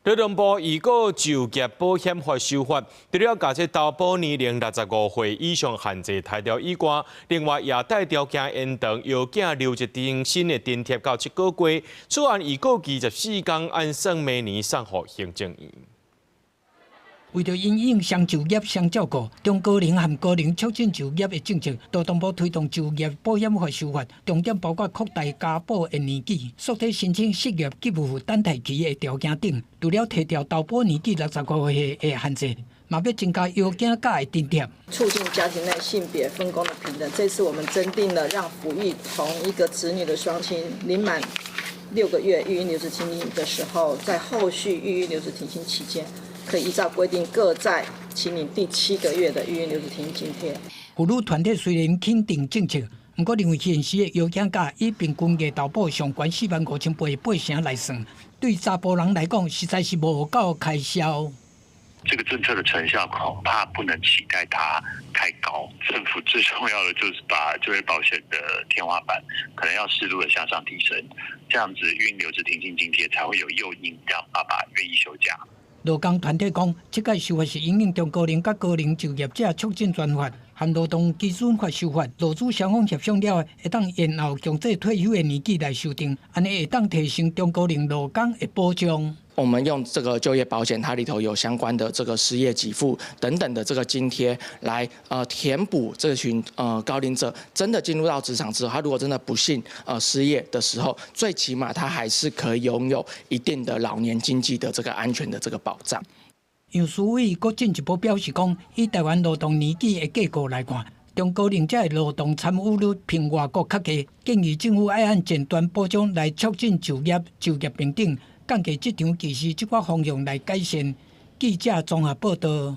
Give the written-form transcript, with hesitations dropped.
勞動部預告就業保險法修法，除了共這投保年齡65歲以上限制提調以外，另外也帶條件延長藥囝留職停薪的津貼到7個月。草案預告24天按算明年送予行政院。為著因應雙就業雙照顧，中高齡和高齡促進就業的政策，勞動部推動就業保險法修法，重點包括擴大加保的年紀、縮短申請失業給付等待期的條件等。除了提調投保年紀65歲的限制，嘛欲增加藥囝假的津貼。促進家庭內性別分工的平等。這次我們增訂了讓撫育同一個子女的雙親領滿6個月育嬰留職停薪的時候，在後續育嬰留職停薪期間，可以依照規定各再請領第七個月的育嬰留職停薪津貼。婦女團體雖然肯定政策，毋過認為現時的藥囝假以平均月投保上懸45,800八成來算，對查埔人來講實在是無夠開銷。這個政策的成效恐怕不能期待它太高。政府最重要的就是把就業保險的天花板可能要適度的向上提升，這樣子育嬰留職停薪津貼才會有誘因，讓爸爸願意休假。勞工團體講，這屆修法是因應中高齡佮高齡就業者促進專法和勞動基準法修法，勞資雙方協商了後，會當延後強制退休的年紀來修訂，按呢會當提升中高齡勞工的保障。我們用這個就業保險，它裡頭有相關的這個失業給付等等的這個津貼，來填補這群高齡者真的進入到職場之後，他如果真的不幸失業的時候，最起碼他還是可以擁有一定的老年經濟的這個安全的這個保障。楊書偉閣進一步表示講，以台灣勞動年紀的結構來看，中高齡者的勞動參與率比外國較低，建議政府愛按前端保障來促進就業、就業平等，降低職場歧視這寡方向來改善。記者綜合報道。